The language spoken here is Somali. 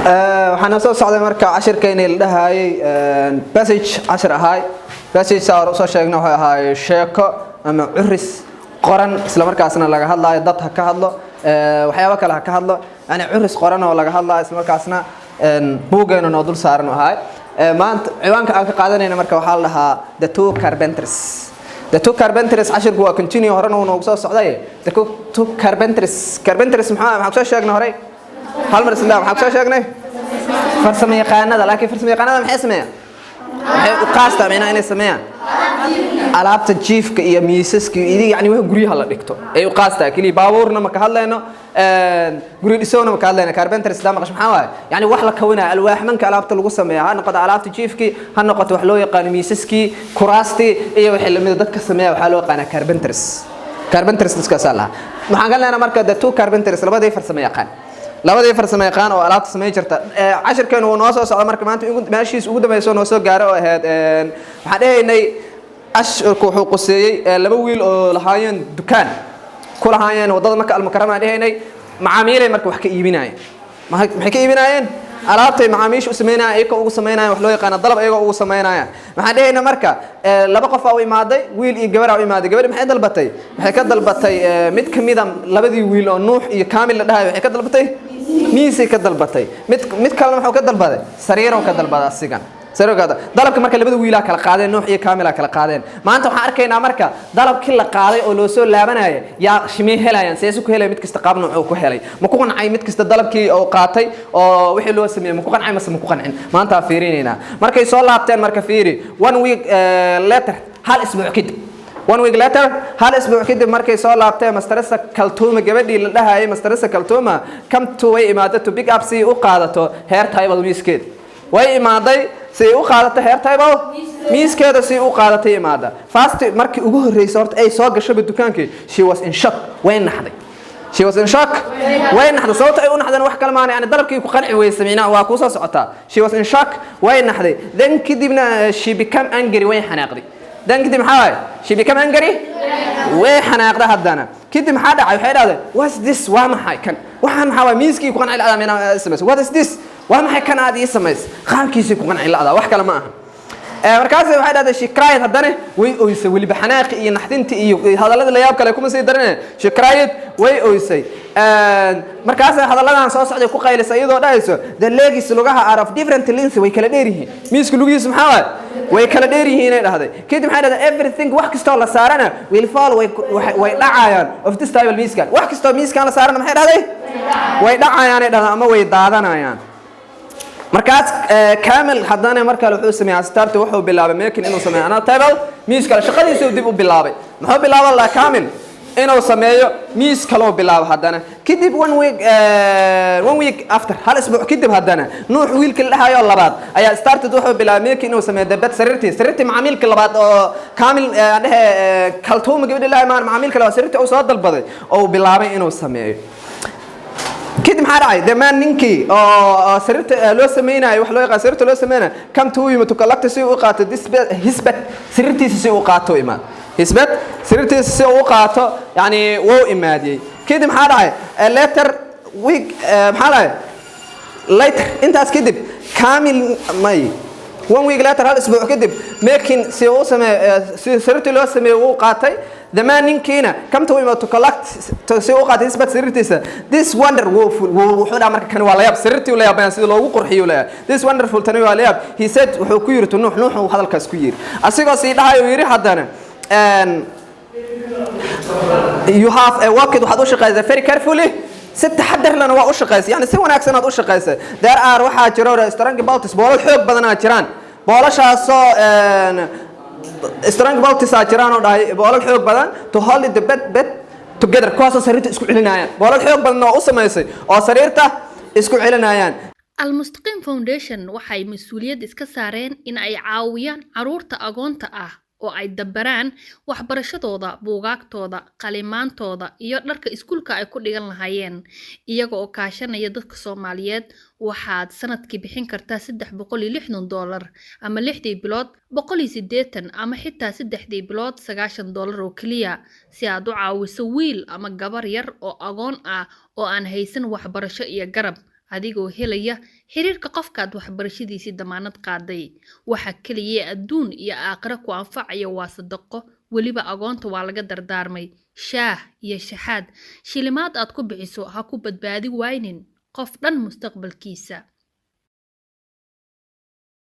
Waxaana soo socday marka cashirkeeni la dhahayay passage. Cashir ahaay passage saa hore usoo sheegna wuxuu ahaay sheeko ama curis qoran, isla markaasna laga hadlaayo dad ha ka hadlo, waxyaabo kale ha ka hadlo, yani curis qoran oo laga hadlaayo, isla markaasna buuggeena noo dul saaran u ahaay. Maanta ciwaanka aan ka qaadanayna marka waxaa la dhahaa "The Two Carpenters". The Two Carpenters, cashirku waa continue, horena uu noogu soo socday. The Two Carpenters. Carpenters maxaa kusoo sheegnay horey? Hal mar isla maxaa kusoo sheegnay? Farsamo yaqaanada. Laakiin farsamo yaqaanada maxay sameeyaan? Maxay u qaastaa micnaha inay sameeyaan? Alaabta jiifka iyo miisaska iyo yani wax guryaha la dhigto ay u qaastaa keliya. Baabuurna ma ka hadlayno, guri dhisowna ma ka hadlayno. Carpenters daa maqash maxaa waaye? Yani wax la kawinayo, alwaaxmanka alaabta lagu sameeya, ha noqoto alaabta jiifkii, ha noqoto wax loo yaqaano miisaskii, kuraastii iyo wixii lamida dadka sameeya waxaa loo yaqaanaa carpenters. Carpenters dadkaasaa lahaa. Maxaan ka leenahay marka? The Two Carpenters, labadii farsamo yaqaan, labadii farsamo yaqaan oo alaabta samayn jirta. Cashirkeenu wuu noo soo socda. Marka maanta meeshiis ugu dambayso noo soo gaaro oo ahayd, waxaan dhehaynay cashirku wuxuu quseeyey laba wiil oo lahaayeen dukaan ku lahaayeen waddada Maka Almukarama. Aan dhehaynay macaamiilay marka wax ka iibinaayeen. Maxay ka iibinaayeen? Alaabtay macaamiisha u sameynayaan, iyagoo ugu sameynayaan wax loo yaqaano dalab, iyagoo ugu sameynayaan. Maxaan dhehayna marka? Laba qof aa u imaaday, wiil iyo gabar aa u imaaday. Gabadhi maxay dalbatay? Waxay ka dalbatay mid kamida labadii wiil oo Nuux iyo Kaamil la dhahayo. Waxay ka dalbatay miisay ka dalbatay. Mid kalena wuxuu ka dalbaday sariirow ka dalbaday asigan. Dalabka marka labada wiilaa kala qaadeen, Nuux iyo Kaamilaa kala qaadeen. Maanta waxaan arkaynaa marka dalabkii la qaaday oo loo soo laabanaya yaa shimay helayaan, seesu ku helay, mid kasta qaab nooc ku helay. Ma ku qancay mid kasta dalabkii oo qaatay oo wixii loo sameeyey? Ma ku qancay mase ma ku qancin? Maanta fiirinaynaa. Markay soo laabteen marka, fiiri, one week later, hal isbuuc kadib, one week later, hal isbuuc kadib markay soo laabteen, Mistress Kaltuuma, gabadhii la dhahayay Mistress Kaltuuma, come to, way imaado, to pick up, si u qaadato, her table, miiskeed. Way imaaday si ay u qaadato her table, miiskeeda si u qaadatay imaada. First, markii ugu horreysay horta ay soo gashaba dukaankii, she was in shock, way naxday. She was in shock, way naxday. Sababta ay u naxdeen wax kale maana, yani dalabkii ku qanci weysay, micnaha waa kuu soo socotaa. She was in shock, way naxday. Then kadibna she become angry, way xanaaqday. Then kadib maxaa waaye? She become angry, way xanaaqday. Haddana kadib maxaa dhacay? Waxay dhahdeen, "What's this?" Waa maxay kan? Waxaan maxaa waay? Miiskii ku qanci la'daa micnaha samaysay. "What is this?" Waa maxay kan aad ii samaysay? Qaabkiisii ku qanci la'daa, wax kale ma aha. Markaas waxay dhahday, she cried, haddana way oysay. Weliba xanaaqi iyo naxdintii iyo hadalladii layaab kale kuma sii darine. She cried, way oysay. Markaas hadalladan soo socday ku qaylisay, iyadoo dhahayso, "The legs, lugaha, are of different length," way kala dheer yihiin. Miiska lugihiisa maxaa waay? Way kala dheer yihiin, ay dhahday. Kadib maxay dhahday? "Everything," wax kastoo la saarana, "will fall," way dhacayaan, "of this table," miiskan. Wax kastoo miiskan la saarana, maxay dhahday? Way dhacayaan, ay dhahday, ama way daadanayaan. Markaas Camil haddana mar kale wuxuu sameeyey, start, wuxuu bilaabay, making, inuu sameeyo, another table, miis kale. Shaqadiisuu dib u bilaabay. Muxuu bilaaban lahaa Camil? Inuu sameeyo miis kaloo bilaabo haddana. Kadib one week after, hal isbuuc kadib, haddana Nuux, wiilkii la dhahayo labaad, ayaa started, wuxuu bilaabay, making, inuu sameeyo, the bed, sariirtii. Sariirtii macaamiilka labaad oo Kamil aan dhehe Kaltuuma, gabadhi la imaan, macaamiilka labaad sariirtii uu soo dalbaday oo uu bilaabay inuu sameeyo. Kadib maxaa dhacay? The man, ninkii oo sariirta loo sameynayo, wax loo yaqaan sariirta loo sameynayo, come to, yimid, to collect, si uu u qaato, this bed, his bed, sariirtiisa si uu qaato imaad. His bed, sariirtiisa si uu u qaato, yani wuu imaadiyey. Kadib maxaa dhacay? Later week, maxaa dhacay later? Intaas kadib Kamil may, one week later, hal isbuuc kadib, making, si uu sameeyo, si sariirtii loo sameeyo wuu qaatay. The man, ninkiina, come to him to collect, si uu qaatay, his bed, sariirtiisa. "This wonderful," wuxuu dhaha marka, kan waa la yaab. Sariirtii la yaabayaan sida loogu qurxiyo la yaab. "This wonderful," tani waa la yaab, he said, wuxuu ku yiri to Nuux. Nuux uu hadalkaas ku yiri, asigoo sii dhahayo yiri haddana, "You have a worked," waxaad u shaqaysay, "very carefully," si taxadar lana waa u shaqaysay, yani si wanaagsan aad u shaqaysay. There are, waxaa jiro, strong bolts, boolal xoog badanaa jiraan. Boolashaasoo strong bolts aa jiraan oo dhahay, boolal xoog badan, to hold the bed together, kuwaasoo sariirta isku celinayaan. Boolal xoog badan oo u samaysay oo sariirta isku celinayaan. Almustaqiim Foundation waxay mas-uuliyad iska saareen in ay caawiyaan caruurta agoonta ah oo ay dabaraan waxbarashadooda, buugaagtooda, qalimaantooda iyo dharka iskuulka ay ku dhigan lahaayeen, iyaga oo kaashanaya dadka Soomaaliyeed. Waxaad sanadkii bixin kartaa $360, ama lixdii bilood 180, ama xitaa saddexdii bilood $90 oo keliya, si aad u caawiso wiil ama gabar yar oo agoon ah oo aan haysan waxbarasho iyo garab. Adigoo helaya xiriirka qofkaad waxbarashadiisii damaanad qaaday. Waxa keliya ee adduun iyo aakhiro ku anfacaya waa sadaqo. Weliba agoonta waa laga dardaarmay. Shaah iyo shaxaad shilimaad aad ku bixiso ha ku badbaadi waynin qof dhan mustaqbalkiisa.